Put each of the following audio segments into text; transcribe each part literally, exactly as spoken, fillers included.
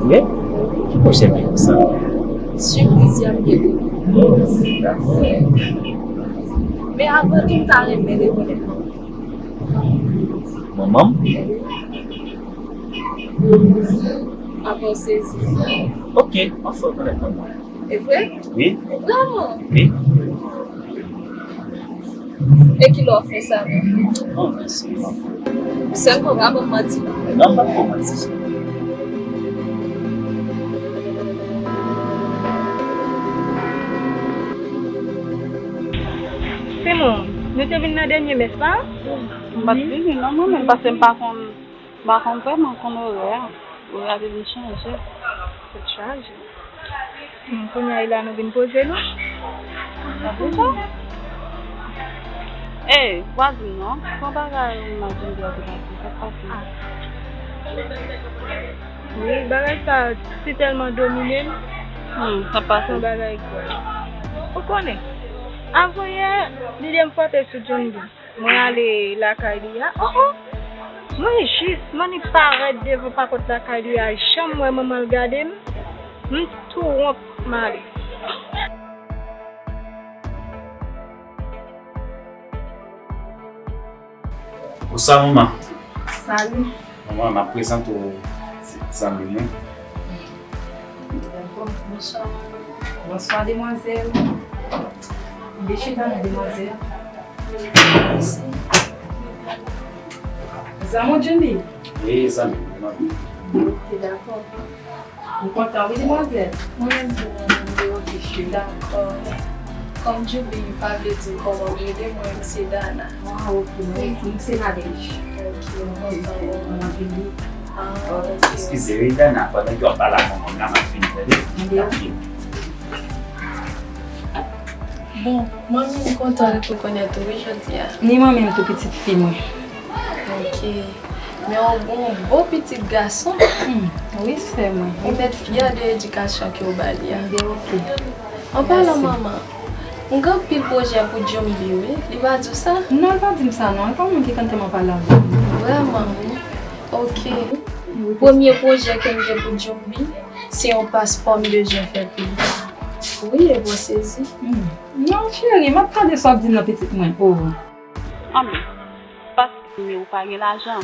Vre? Ki pwojè m gen konsa? Sipriz y ap gen. Dakò. Men avan tou, m ta renmen rekonèt manman. Manman m? Apa w sezi? Ok, m ap fè w konèt manman. E vre? Wi. Vrèman? Wi. E kilè w fè sa menm? Anfen, sè m, anfen. Sè m, pa ban m manti non. Non, m p ap ba w manti, sè m. Simon, nou te vin nan dènye mès la? M pa t vin non, mwen menm, paske m pa konn M pa konn vrèman konn orè a. Orè a te vin chanje. Tèt chaje. Hmm, kounye a la nou vin poze nou. Sa pou sa? Ey, vwazin non. Fè yon bagay ou m ap vin di a te pase. Sa k pase? Ah. Wi, bagay sa si tèlman domine m. Hmm, sa k pase? Se yon bagay grav. Ou konnen, avanyè, li de m frape sou John B. Mwen ale lakay li a. Oh, oh! Mwen jis, m annik parèt devan pakòt lakay li a. Jan m wè manman l gade m, m tou wont, m ale. Bonswa, manman. Salut. Manman, m ap prezante w zanmi mwen. Dakò, bonswa. Bonswa, demwazèl. Vin chita non, demwazèl. Zanmi w Djoundi? Wi, zanmi m, zanmi m. Ok, dakò. M kontan wi, demwazèl. Mwen menm tou, mwen menm tou, ok, chita. Dakò. Kòm Djoundi pa vle di w kòman w rele, mwen menm se Dana. Ah, ok, mwen, mwen se Nadège. Ok, mwen kontan wè w. Mwen Djoundi. Ah, ok. Eskize wi, Dana, pandan ke w ap pale ak manman m la, m ap fini, tande? Mande. Bon, manmi, m kontan rekonèt ou wi jodi a. Ni mwen menm tou, pitit fi mwen. Ok. Men w gon bon pitit gason. Hmm, wi, sè mwen. Ou mèt fyè de edikasyon ke w ba li a. Mande, ok. An palan manman, m gen anpil pwojè pou Djoundi wi. Li pa di w sa? Non, li pa di m sa non. Li pa moun ki konn tèlman pale avè m. Vrèman wi. Ok. Premye pwojè ke m gen pou Djoundi, se yon paspò m bezwen fè pou li. Wi, e bon sezi. Hmm. Non, cheri, m ap tande sa w ap di m nan, pitit mwen. Oh. Anben, paske ou pa gen lajan.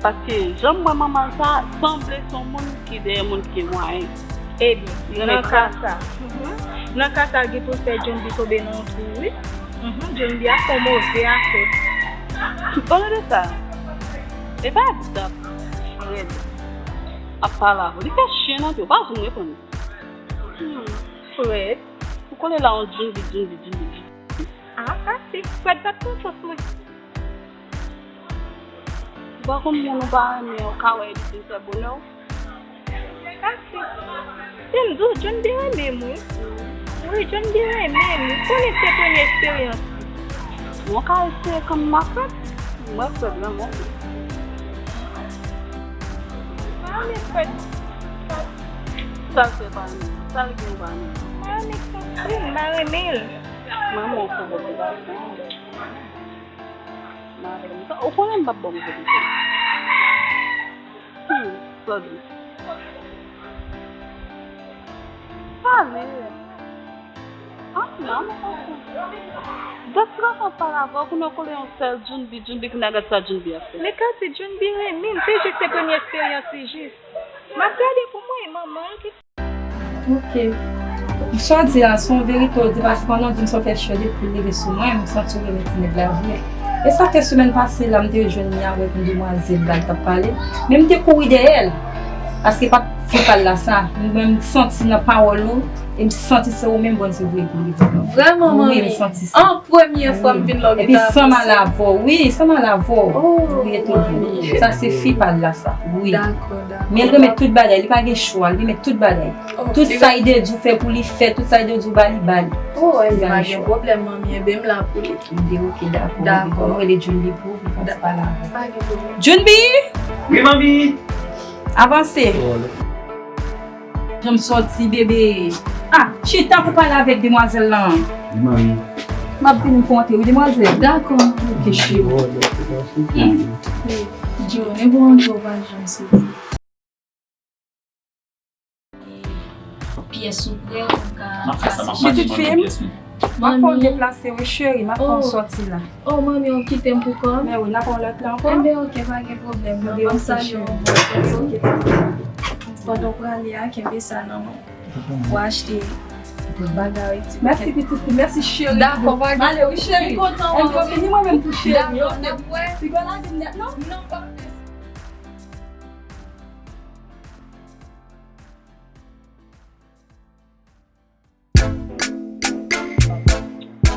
Paske jan m wè manman sa, sanble se yon moun ki dèyè moun ki gen mwayen. Ebyen, nan ka sa, mhm, nan ka sa, gen pou fè Djoundi tonbe nan yon twou, wi. Mhm, Djoundi ap fè yon move afè. Pale de sa, e pa di sa, frèt. Ap pale avè w. Li fè chen nan pye w, pa janm reponn li. Hmm, frèt. Ou kole la yon Djoundi, Djoundi, Djoundi. Ah, sa se frèt bat konsyans mwen. Ou pa konn moun ou pa renmen, ou ka wè li vin fè bonè w. Sa se. Se m di w, Djoundi renmen m wi. Wi, Djoundi renmen m. Ou konnen se premye eksperyans li. Mwen ka eseye kanmenm ak frèt. Mwen frèt vrèman. Pa renmen frèt. Sa l fè pa renmen? Sa l gen pa renmen? Pa renmen frèt wi, m pa renmen l. Mwen, mwen fè bò pou gason. Ou konnen m p ap ba w move konsèy. Hmm, sa di. Pale. Ah, non, mwen konprann. Gad ti gason ap pale avè w, kounye a w kole yon sèl Djoundi, Djoundi, kounye a gad sa Djoundi ap fè. Men gade, Djoundi renmen m, se jis se premye eksperyans li jis. M ap gade pou mwen, e manman l ki Ok. Sa w di a, se yon verite w di, paske pandan w di m sa w fè chè de poul leve sou mwen, m santi w renmen ti nèg la vre. E sa fè semèn pase la, m te jwenn li avèk yon demwazèl la, l t ap pale. Men m te kouri dèyè l, paske pa t fi pa l la sa. Mwen, m santi nan pawòl ou, e m santi se ou menm Bondye voye pou li di non. Vrèman, manmi? Wi, m santi sa. An premye fwa m vin la w gen ta avanse. Epi sanm al avè w, wi, sanm al avè w. Oh, wi, etone. Sa se fi pa l la sa, wi. Dakò, dakò. Men l renmen tout bagay, li pa gen chwa, li renmen tout bagay. Tout sa Idedou fè pou li fè, tout sa Idedou ba li, ba li. Oh, enben pa gen pwoblèm, manmi, enben m la pou li. Enben, ok, dakò. Dakò. Bon, rele Djoundi pou, pou pase pale avè l. Pa gen pwoblèm. Djoundi! Wi, manmi! Avanse. Jan m sòti, bebe. Ah, chita pou pale avèk demwazèl lan. Wi, manmi. M ap vini pou antre, wi, demwazèl. Dakò. Ok, cheri. Djoundi, bon, antre, ou pa janm soti. Pyès ou prè pou ka pase. Pitit fi m, m ap fè w deplase wi cheri, m ap fè w sòti la. Oh, manmi, w kite m pou kò m? Men wi, n ap yon lòt la ankò. Enben, oke, pa gen pwoblèm, non, m ap salye w. Oke, pitit fi. Pandan w prale a, kenbe sa nan men w. Ou achte bagay, ti... Mèsi, pitit fi. Mèsi, cheri. Dakò, pa gen... M ale wi, cheri. M kontan wè w wi. Vini mwen menm tou, cheri. Dakò, n ap wè. Piga la vin nèt, non? Non, pa...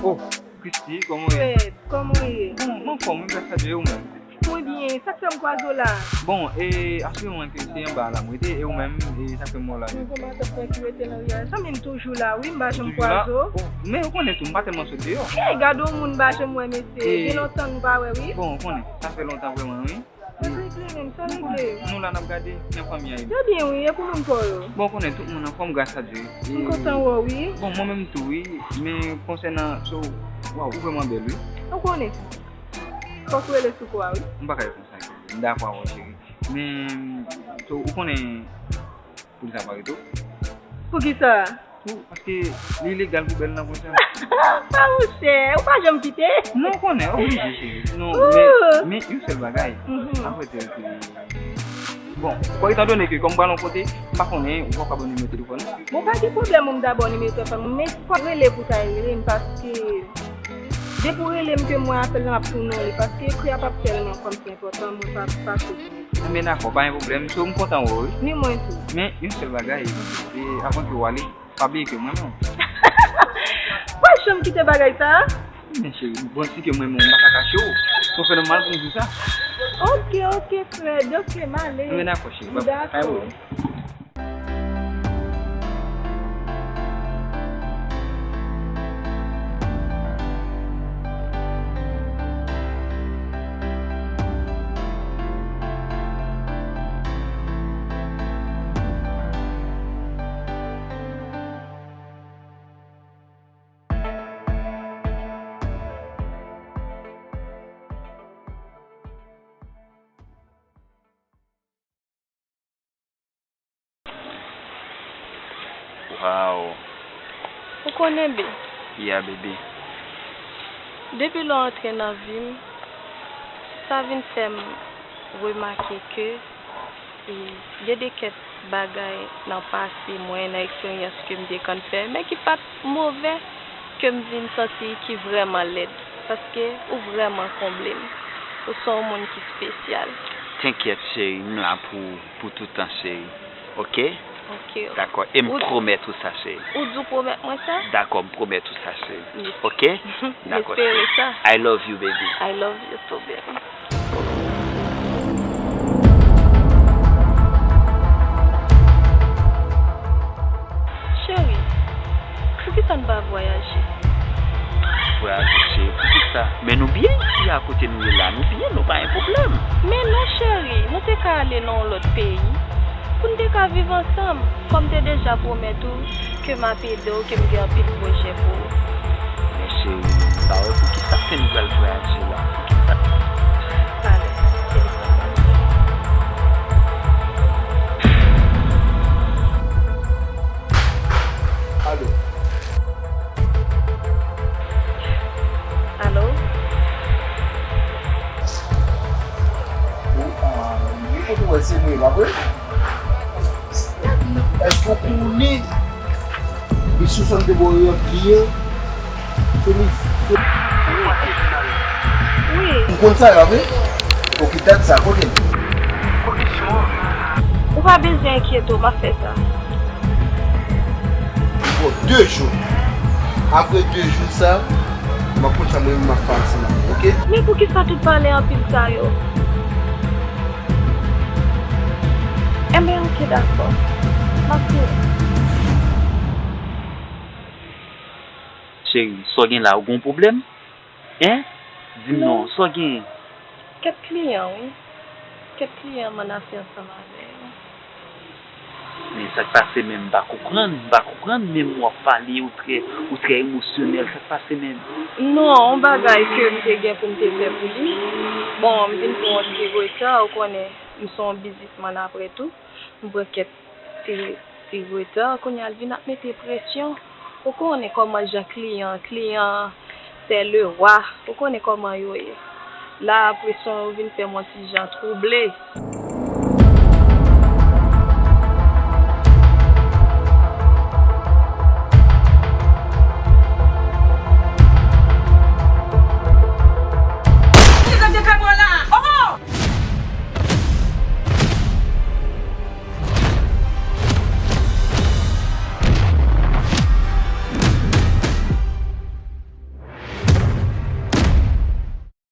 Oh, Christy, kòman w ye? Fred, kòman w ye? Bon, m anfòm wi, gras a Dye, ou menm? Mwen byen, sa k fè m kwaze w la? Bon, e, asire mwen ke se anba la m rete, e ou menm, e sa k fè m wè w la menm? Mwen gon matant mwen ki rete nan riyaj. Zanmi m toujou la, wi, m pa janm kwaze w. Toujou la? Oh, men ou konnen tou, m pa tèlman sot deyò. Ey, gade yon moun m pa janm wè, mesye. Gen lontan nou pa wè, wi. Bon, ou konnen, sa fè lontan vrèman, wi. Sa regle menm, sa regle. Nou la n ap gade, jan fanmi an ye. Yo byen wi, e pou moun pa w yo? Bon, ou konnen tout moun anfòm, gras a Dye. M kontan wè w wi. Bon, mwen menm tou wi, men konsènan, so, waw, ou vrèman bèl wi. Ou konnen. Fòk ou rele sou kou a wi. M pa ka fè konsa, m dakò avè w cheri. Men, so, ou konnen, polis ap arete w. Poukisa? Tou, paske li ilegal pou bèl nan konsa. Pa monchè, ou pa janm kite. Non, ou konnen, oblije cheri. Non, men, men yon sèl bagay. Apre tel ke, bon, bon, etandone ke kòm m pral yon kote, m pa konnen, ou pa ka ban nimewo telefòn ou. Bon, pa gen pwoblèm, ou m ta ba w nimewo telefòn mwen, men fòk rele pou sa rele m, paske depi w rele m ke m wè apèl la, m ap tounen li, paske pri a p ap tèlman kòm se enpòtan, mwen pa, pa sou. Enben dakò, pa gen pwoblèm, so m kontan wè w wi. Ni mwen tou. Men, yon sèl bagay, e, avan ke w ale, pa bliye ke m renmen w. Pa janm kite bagay sa a. Men cheri, bon, si ke m renmen w, m pa ka kache w. Sa fè nòmal pou m di w sa. Oke, oke, Fred, oke, m ale. Enben dakò, cheri, pa, pa gen pwoblèm. Wow. Ou konnen, babe. Yeah, baby. Depi lè w antre nan vi m, sa vin fè m remake ke, e, gen de kèk bagay nan pase mwen, nan eksperyans ke m te konn fè, men ki pa t move, ke m vin santi ki vrèman lèd, paske ou vrèman konble m. Ou se yon moun ki espesyal. Enkyèt, cheri, m la pou ou pou toutan, cheri. Oke? Oke. Dakò. E m pwomèt ou sa, cheri. Ou di w pwomèt mwen sa? Dakò, m pwomèt ou sa, cheri. Oke? Dakò, cheri. M espere sa. I love you, baby. I love you too, baby. Cheri, poukisa n pa vwayaje? Vwayaje, cheri, poukisa? Men nou byen isi a kote nou ye la, nou byen, nou pa gen pwoblèm. Men non, cheri, nou te ka ale nan yon lòt peyi, pou n te ka viv ansanm, kòm m te deja pwomèt ou ke m ap ede w, ke m gen anpil pwojè pou ou. Men cheri, m pa wè poukisa ke nou pral vwayaje la, poukisa? Talè, telefòn nan. Alo. Alo? Ou, ah, li kote w wè se mwen, pa vre? Èske w konnen li sou sèn de Boryant li ye? Se li. Wi. Ou konn sa, pa vre? Oke, dat sa, kote l? Ou pa bezwen enkyete w, m ap fè sa. Bon, de jou. Apre de jou sa, m ap konn sa mwen menm m ap fè ansanm avè w, oke? Men poukisa tout pale anpil sa yo? Enben, oke, dakò. M ap fè. Cheri, sa w gen la, ou gen yon pwoblèm? Hein? Di m non, sa w gen? Kèk kliyan, wi. Kèk kliyan m annafè ansanm avè yo. Men sa k pase menm, m pa konprann, m pa konprann, menm w ap pale, ou trè, ou trè emosyonèl, sa k pase menm? Non, yon bagay ke m te gen pou m te fè pou li. Bon, m vin pran yon ti reta, ou konnen, m se yon biznismann apre tou. M pran kèk ti Retan, kounye a l vin ap mete presyon. Ou konnen kòman jan kliyan, kliyan, c'est le roi. Ou konnen kòman yo ye. La, presyon yo vin fè m yon ti jan twouble.